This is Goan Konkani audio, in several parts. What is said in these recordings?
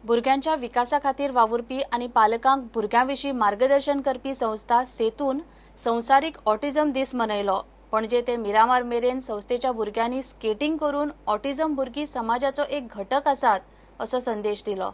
भुरग्यांच्या विकासा खातीर वावुरपी आनी पालकांक भुरग्यां विशीं मार्गदर्शन करपी संस्था सेतून संवसारीक ऑटिझम दीस मनयलो. पणजे ते मिरामार मेरेन संस्थेच्या भुरग्यांनी स्केटिंग करून ऑटिझम भुरगीं समाजाचो एक घटक आसात असो संदेश दिलो.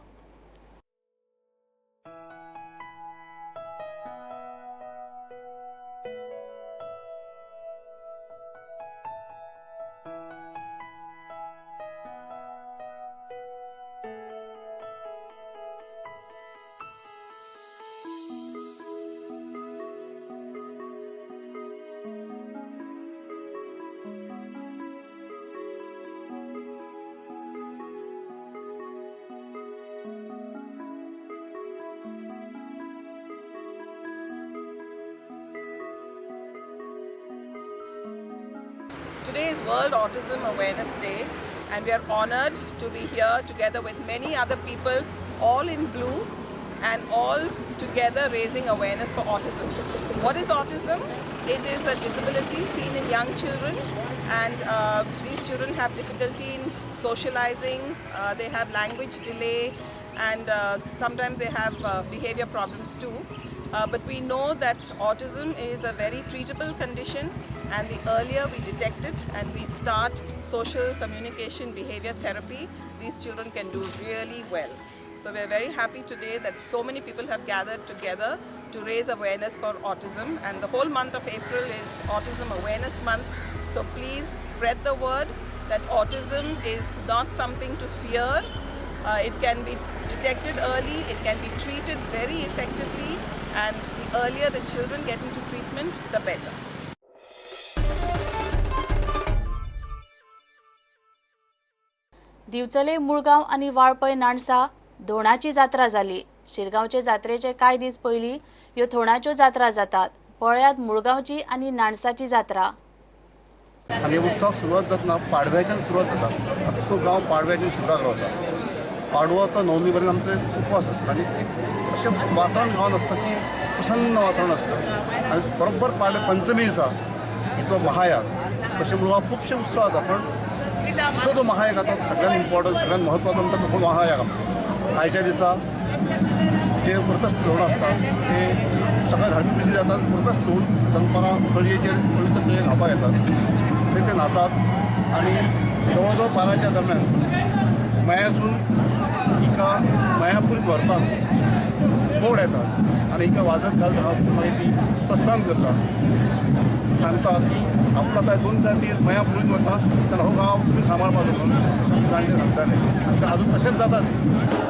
Today is World Autism Awareness Day, and we are honored to be here together with many other people, all in blue and all together raising awareness for autism. What is autism? It is a disability seen in young children, and these children have difficulty in socializing, they have language delay, and sometimes they have behavior problems too. But we know that autism is a very treatable condition, and the earlier we detect it and we start social communication behavior therapy, these children can do really well. So we are very happy today that so many people have gathered together to raise awareness for autism, and the whole month of April is Autism Awareness Month. So please spread the word that autism is not something to fear. It can be detected early, it can be treated very effectively, and the earlier the children get into treatment, the better. Divchale Mulgaon आनी वाळपय नाणसा धोणाची जात्रा जाली. शिरगांवचे जात्रेचे कांय दीस पयलीं ह्यो धोणाच्यो जात्रा जातात. पळयात मुळगांवची आनी नाणसाची जात्रा. आनी उत्सव सुरवात जातना पाडव्याच्यान सुरवात जाता. अख्खो गांव पाडव्याच्यान शिवराक रावता. पाडवो तो नवमी पर्यंत आमचो उपवास आसता आनी अशें वातावरण गांवांत आसता की प्रसन्न वातावरण आसता. आनी बरोबर पाडवे पंचमी दिसा हिचो महायाग, तशें म्हणून खुबशे उत्सव जाता, पण तो जो महायाग आता सगळ्यात इम्पॉर्टंट, सगळ्यात म्हत्वाचो म्हणटा तो महायाग आमचो. आयच्या दिसा जे व्रतस्थ धोरण आसता ते सगळे धार्मीक विधी जातात. व्रतस्थ धोरण दनपारां तळयेचेर पवित्र तळये न्हावपाक येतात, थंय ते न्हातात आनी जवळ जवळ 12च्या दरम्यान मयासून हिका मयापुरीत व्हरपाक मोड येता आनी हिका वाजत घालत हांगासून मागीर ती प्रस्थान करता. सांगता की आपलो आतां 2 दिसां मया पुरीत वता तेन्ना हो गांव तुमी सांबाळपाक जाय म्हणून अशें आमचे जाणटे सांगताले आनी ते अजून तशेंच जाता तें.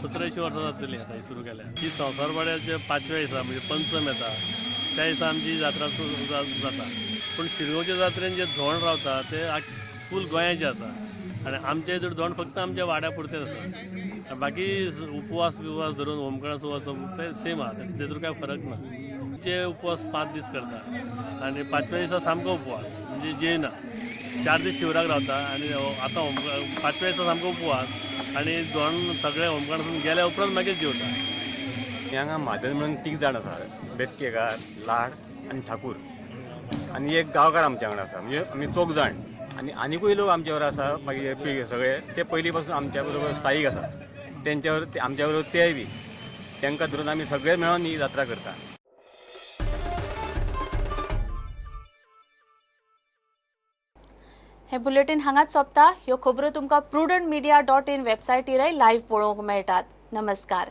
सतराशी वर्सां जातली आतां ही सुरू केल्या. ही संवसार पाड्याच्या 5व्या दिसा म्हणजे पंचम येता त्या दिसा आमची जात्रा सुरू जाता. पूण शिरगांवच्या जात्रेन जे धोंड रावता ते फूल गोंयाचे आसा आनी आमच्या हितूर धोंड फक्त आमच्या वाड्या पुरतेच आसा. बाकी उपवास बिववास धरून होमखणां सुवास ते सेम आसा, तेतूर कांय फरक ना. जे उपवास 5 दीस करता आनी 5व्या दिसा सामको उपवास म्हणजे जेवना, 4 दीस शिवराक रावता आनी आतां 5व्या दिसा सामको उपवास आनी धोंड सगळे होमखणासून गेल्या उपरांत मागीर जेवता. हांगा म्हादल म्हणून 3 जाण आसा, बेतकेकार, लाड आनी ठाकूर, आनी एक गांवकार आमच्या वांगडा आसा, म्हणजे आमी 4 जाण. आनी आनिकूय लोक आमच्या बरोबर आसा, मागीर सगळे ते पयलीं पासून आमच्या बरोबर स्थायीक आसा, तेंच्यावर आमच्या बरोबर तेय बी तांकां धरून आमी सगळे मेळोन ही जात्रा करता. हे बुलेटिन हांगाच सोंपता. ह्यो खबरो तुमकां prudentmedia.in वेबसायटीरय लायव्ह पळोवंक मेळटात. नमस्कार.